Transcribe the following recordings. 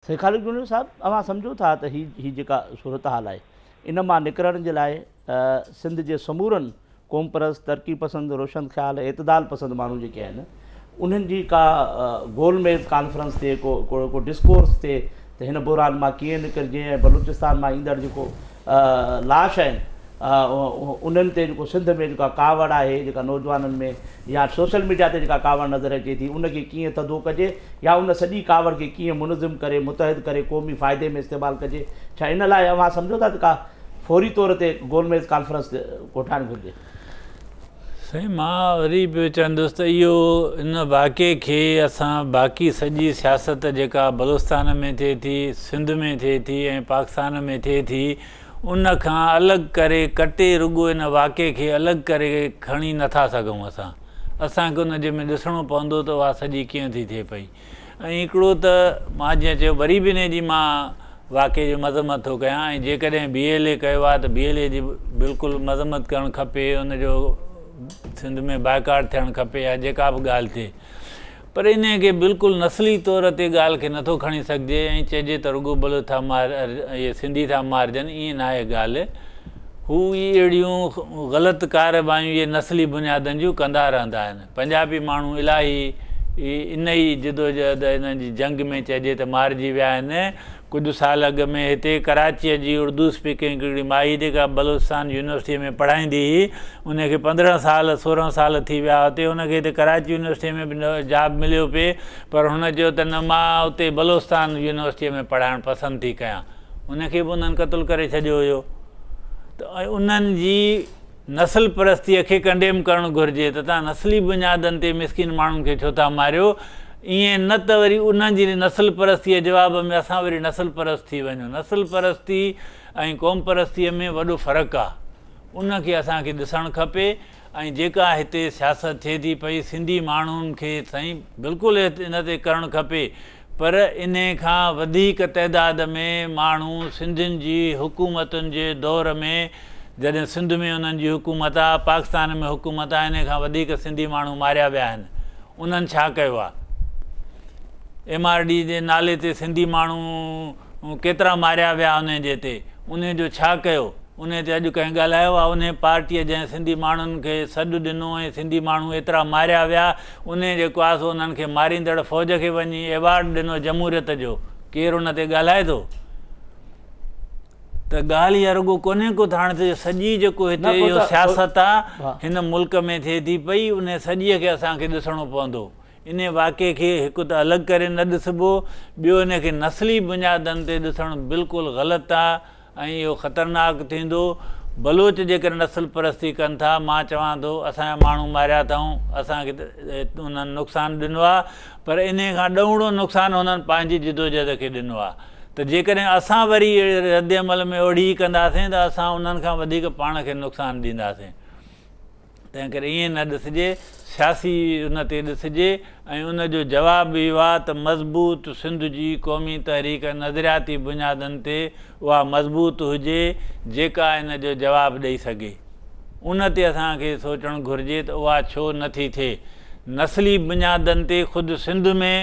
سائين خالد جوڻيجو صاحب اوهان سمجهو ٿا ته هي هي جيڪا صورتحال آهي ان مان نڪرڻ جي لاء سنڌ جي سمورن قومپرست، ترقي پسند، روشن خيال، اعتدال پسند ماڻهو جيڪي آهن انهن جي ڪا گول ميز ڪانفرنس ٿئي ڪو ڪو ڊسڪورس ٿئي ته هن بحران مان ڪيئن نڪرجي ۽ بلوچستان مان ايندڙ جيڪو لاش آهن انهن تي جيڪو سنڌ ۾ جيڪا ڪاوڙ آهي جيڪا نوجوانن ۾ يا سوشل ميڊيا تي جيڪا ڪاوڙ نظر اچي ٿي ان کي ڪيئن ٿڌو ڪجي يا ان سڄي ڪاوڙ کي ڪيئن منظم ڪري متحد ڪري قومي فائدي ۾ استعمال ڪجي ڇا ان لاء اوهان سمجهو ٿا ته ڪا فوري طور تي گول ميز ڪانفرنس ڪوٺائڻ گهرجي؟ سائين مان وري به چوندس ته اهو ان واقعي کي اسان باقي سڄي سياست جيڪا بلوچستان ۾ ٿئي ٿي سنڌ ۾ ٿئي ٿي ۽ پاڪستان ۾ ٿئي ٿي ان کان الڳ ڪري ڪٽي رڳو ان واقعي کي الڳ ڪري کڻي نه ٿا سگهون اسان. اسان کي ان جي ۾ ڏسڻو پوندو ته اها سڄي ڪيئن ٿي ٿئي پئي ۽ هڪڙو ته مان جيئن چيو وري به انهي جي مان واقعي جي مذمت ٿو ڪيان ۽ جيڪڏهن بي ايل اي ڪيو آهي ته بي ايل اي جي بلڪل مذمت ڪرڻ کپي ان جو سنڌ ۾ بائيڪاٽ ٿيڻ کپي يا جيڪا به ڳالهه ٿئي پر انهيء کي بلڪل نسلي طور تي ڳالهه کي نٿو کڻي سگهجي ۽ چئجي ته رڳو بلوچ ٿا مار اهي سنڌي ٿا مارجن ائين ناهي ڳالهه. هو ئي اهڙيون غلط ڪارروايون اهي نسلي بنيادن جون ڪندا رهندا آهن. پنجابي ماڻهو الاهي انهيء جدوجهد انهن جي جنگ ۾ چئجي ته مارجي ويا آهن. ڪجهه سال اڳ ۾ هتي ڪراچيء جي اردو اسپيڪنگ هڪڙي مائي جيڪا بلوچستان يونيورسٽيء ۾ پڙهائيندي هئي، ان کي 15 سال 16 سال ٿي ويا اتي هن کي هتي ڪراچي يونيورسٽيء ۾ به جاب مليو پئي پر هن چيو ته نه مان اتي بلوچستان يونيورسٽيء ۾ پڙهائڻ پسند ٿي ڪيان. ان کي به انهن قتل ڪري ڇڏيو هيو ته انهن جي نسل پرستيء کي ڪنڊيم ڪرڻ گهرجي ته توهان نسلي بنيادن تي مسڪين ماڻهن کي ڇو ٿا ماريو، ائين نه ته وري انهن جي نسل پرستيء جواب ۾ اسان وري نسل پرست ٿي وڃون. نسل پرستي ۽ قوم پرستيء ۾ وڏو فرق آ. ان کي اسان کي ڏسڻ کپي ۽ جيڪا هتي سياست ٿئي ٿي پئي سنڌي ماڻهن کي سائين بلڪل ان تي ڪرڻ کپي پر انهي کان وڌيڪ تعداد ۾ ماڻهو سنڌين جي حڪومتن جي دور ۾ جڏهن سنڌ ۾ انهن جي حڪومت آ پاڪستان ۾ حڪومت آ انهي کان وڌيڪ سنڌي ماڻهو ماريا ويا آهن انهن ڇا ڪيو آ ايم آر ڊي جي نالي تي سنڌي ماڻهو ڪيترا ماريا ويا انهي جي تي انهي جو ڇا ڪيو انهي تي اڄ ڪنهن ڳالهايو آ انهي پارٽيء جنهن سنڌي ماڻهن کي سڏ ڏنو ۽ سنڌي ماڻهو ايترا ماريا ويا انهي جيڪو آ سو انهن کي ماريندڙ فوج کي وڃي ايوارڊ ڏنو جمهوريت جو ڪير ان تي ڳالهائي ٿو ته ڳالهه اها رڳو ڪونهي ڪو ته هاڻي ته سڄي جيڪو هتي اهو سياست آ هن ملڪ ۾ ٿئي ٿي پئي انهي سڄي کي اسان کي ڏسڻو پوندو انهي واقعي کي هڪ ته الڳ ڪري نه ڏسبو ٻيو ان کي نسلي بنيادن تي ڏسڻ بلڪل غلط آ ۽ اهو خطرناڪ ٿيندو. بلوچ جيڪڏهن نسل پرستي ڪن ٿا، مان چوان ٿو اسان جا ماڻهو ماريا اٿائون، اسان کي انهن نقصان ڏنو آهي، پر انهي کان ڏهوڻو نقصان هنن پنهنجي جدوجهد کي ڏنو آهي ته جيڪڏهن اسان وري رد عمل ۾ اهڙي ئي ڪنداسين ته اسان انهن کان وڌيڪ پاڻ کي نقصان ڏينداسين. تنهنڪري ائين نه ڏسجي، سياسي ان تي ڏسجي ۽ ان جو جواب اهو آهي ته مضبوط سنڌ جي قومي تحريڪ نظرياتي بنيادن تي اها مضبوط هجي جيڪا ان جو جواب ڏئي سگهي. ان تي اسان کي سوچڻ گهرجي ته اها ڇو نه ٿي ٿئي. نسلي بنيادن تي خود سنڌ ۾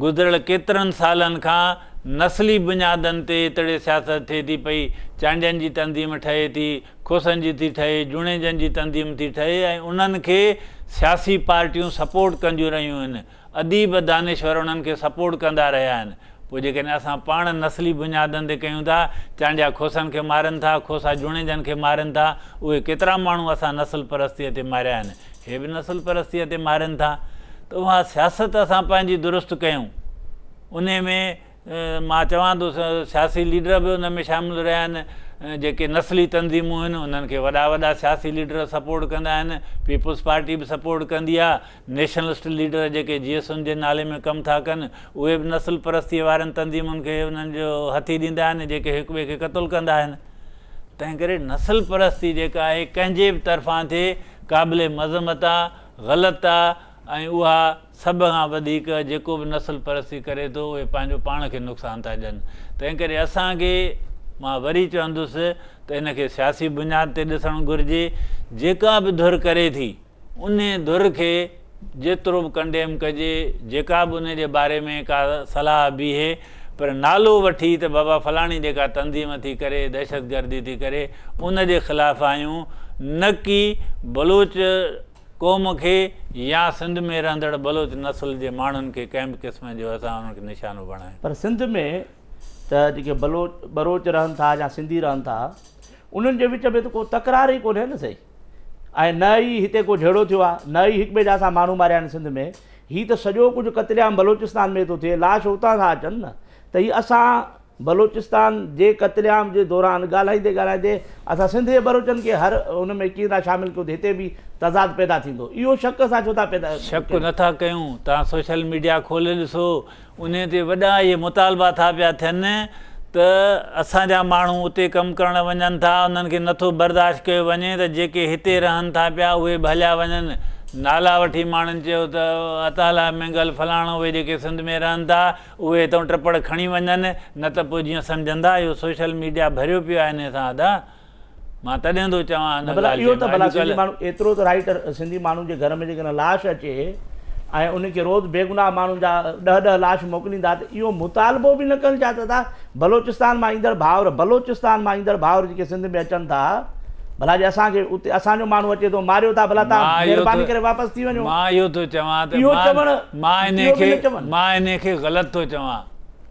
گذريل ڪيترن سالن کان نسلي بنيادن تي هتڙي سياست ٿئي ٿي پئي، چانڊين جي تنظيم ٺهي ٿي، کوسن جي ٿي ٺهي، جوڻيجن جي تنظيم ٿي ٺهي ۽ انهن کي سياسي پارٽيون سپورٽ ڪنديون رهيون آهن، اديب دانشور انهن کي سپورٽ ڪندا رهيا آهن. پوء جيڪڏهن اسان پاڻ نسلي بنيادن تي ڪيون ٿا، چانڊيا کوسن کي مارن ٿا، کوسا جوڻيجن کي مارن ٿا، اهي ڪيترا ماڻهو اسان نسل پرستيء تي ماريا آهن، هي به نسل پرستيء تي مارن ٿا ته اها سياست اسان پنهنجي درست ڪيون، انهي ۾ مان چوان ٿو سياسي ليڊر به ان ۾ شامل رهيا آهن، جيڪي نسلي تنظيمون آهن انهن کي وڏا وڏا سياسي ليڊر سپورٽ ڪندا آهن، پيپلز پارٽي به سپورٽ ڪندي آهي، نيشنلسٽ ليڊر جيڪي جي ايس اين جي نالي ۾ ڪم ٿا ڪن اهي به نسل پرستيء وارين تنظيمن کي انهن جو هٿي ڏيندا آهن جيڪي هڪ ٻئي کي قتل ڪندا آهن. تنهنڪري نسل پرستي جيڪا آهي ڪنهن جي به طرفان ٿئي قابل مذمت آ، غلط آ ۽ اها سڀ کان وڌيڪ جيڪو به نسل پرستي ڪري ٿو اهي پنهنجو پاڻ کي نقصان ٿا ڏين. تنهنڪري اسان کي مان وري چوندس ته ان کي سياسي بنياد تي ڏسڻ گهرجي. جيڪا به ڌر ڪري ٿي انهي ڌر کي جيترو به ڪنڊيم ڪجي، جيڪا به انهي جي باري ۾ ڪا صلاح بيهي پر نالو وٺي ته بابا فلاڻي جيڪا تنظيم ٿي ڪري دهشتگردي ٿي ڪري ان جي خلاف آهيون نه ڪي بلوچ قوم کي يا سنڌ ۾ رهندڙ بلوچ نسل جي ماڻهن کي ڪنهن به قسم جو اسان انهن کي نشانو بڻايون. پر سنڌ ۾ ته جيڪي بلوچ ٻروچ رهن ٿا يا سنڌي رهن ٿا انهن جي وچ ۾ ته ڪو تڪرار ئي ڪونهي نه سائين ۽ نه ئي هتي ڪو جهيڙو ٿيو آهي نه ئي هڪ ٻئي جا اسان ماڻهو ماريا آهن سنڌ ۾ هي ته سڄو ڪجهه قتل عام بلوچستان ۾ ٿو ٿئي لاش اتان ٿا اچن نه ته هي اسان بلوچستان جي قتل عام جي دوران ڳالهائيندي ڳالهائيندي اسان سنڌ جي ٻروچن کي هر ان ۾ ڪيئن ٿا شامل ڪيون ته هتي به تضاد پيدا ٿيندو اهو شڪ اسان ڇو ٿا پيدا شڪ نه ٿا ڪيون توهان سوشل ميڊيا کولي ڏسو انهي تي وڏا اهي مطالبا ٿا پيا ٿين ته اسان جا ماڻهو اتي ڪم ڪرڻ وڃن ٿا انهن کي نٿو برداشت ڪيو وڃي ته جيڪي هتي رهن ٿا پيا اهي به هليا وڃن نالا وٺي ماڻهن چيو ته عطاء الله مينگل فلاڻو اهي جيڪي سنڌ ۾ رهن ٿا اهي هتئون ٽپڙ کڻي وڃن نه ته پوء جيئن سمجهندا اهو سوشل ميڊيا ڀريو پيو آهي انهي سان ادا مان تڏهن ٿو چوان نه ڀلا اهو ته ڀلا سنڌي ماڻهو ايترو ته رائيٽ سنڌي ماڻهن جي گهر ۾ جيڪڏهن لاش اچي ۽ ان کي روز بيگناهه ماڻهن جا ڏهه ڏهه لاش موڪليندا ته اهو مطالبو به نه ڪن ڇا ته بلوچستان مان ايندڙ ڀائر بلوچستان مان ايندڙ ڀائر جيڪي سنڌ ۾ اچن ٿا ڀلا جي اسان کي اتي اسان جو ماڻهو اچي ٿو ماريو ٿا ڀلا توهان مهرباني ڪري واپس ٿي وڃو. مان اهو ٿو چوان ته اهو چوڻ مان انهي کي مان انهي کي غلط ٿو چوان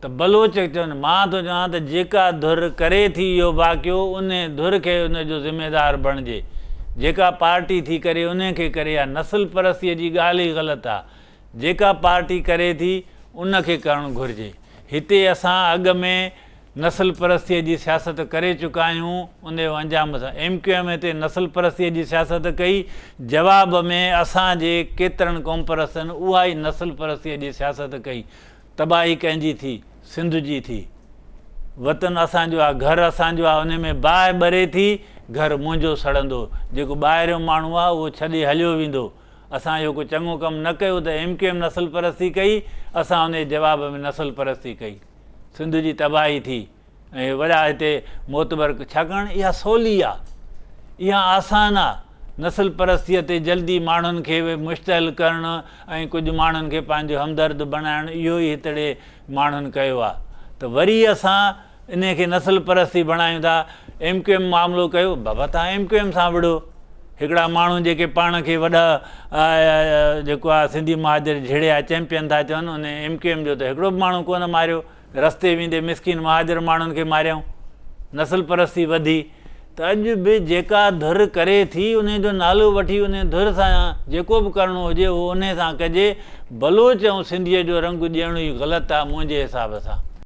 ته بلوچ چون مان ٿو چوان ته جيڪا ڌر ڪري ٿي اهو واقعو انهي ڌر کي ان جو ذميدار بڻجي جيڪا پارٽي ٿي ڪري انهي کي ڪري اها نسل پرستي جي ڳالهه ئي غلط آ جيڪا پارٽي ڪري ٿي ان کي ڪرڻ گهرجي. هتي اسان اڳ ۾ نسل پرستيء جي سياست ڪري چڪا آهيون ان جو انجام اسان ايم ڪيو ايم هتي نسل پرستيء جي سياست ڪئي جواب ۾ اسان جي ڪيترن قومپرستن اها ئي نسل پرستيء جي سياست ڪئي تباهي ڪنهن جي ٿي سنڌ جي ٿي وطن اسان جو آ گهر اسان جو آ ان ۾ باهه ٻري ٿي گهر منهنجو سڙندو جيڪو ٻاهريون ماڻهو آ اهو ڇڏي هليو ويندو اسان اهو ڪو چڱو ڪم نه ڪيو ته ايم ڪيو ايم نسل پرستي ڪئي، اسان ان جي جواب ۾ نسل پرستي ڪئي. سنڌ جي تباهي ٿي ۽ وڏا هتي معتبر ڇاڪاڻ اها سولي آ، اها آسان آ، نسل پرستيء تي جلدي ماڻهن کي مشتعل ڪرڻ ۽ ڪجهه ماڻهن کي پنهنجو همدرد بڻائڻ اهو ئي هتڙي ماڻهن ڪيو آ ته وري اسان انهيء کي نسل پرستي بڻايون ٿا. ايم ڪيو ايم معاملو ڪيو، بابا توهان ايم ڪيو ايم سان وڙهو. هڪڙا ماڻهو جيڪي پاڻ کي وڏا جيڪو آ سنڌي مهاجر جهيڙي جا چيمپيئن ٿا چون، ان ايم ڪيو ايم جو ته هڪڙو به ماڻهو ڪونه ماريو. رستي ويندي مسڪين مهاجر ماڻهن کي ماريائون. نسل پرستي وڌي ته اڄ به جيڪا ڌر ڪري ٿي انهي جو نالو وٺي انهي ڌر سان جيڪو به ڪرڻو هجي اهو انهي سان ڪجي. بلوچ ۽ سنڌيء جو رنگ ڏيڻ ئي غلط آ منهنجي حساب سان.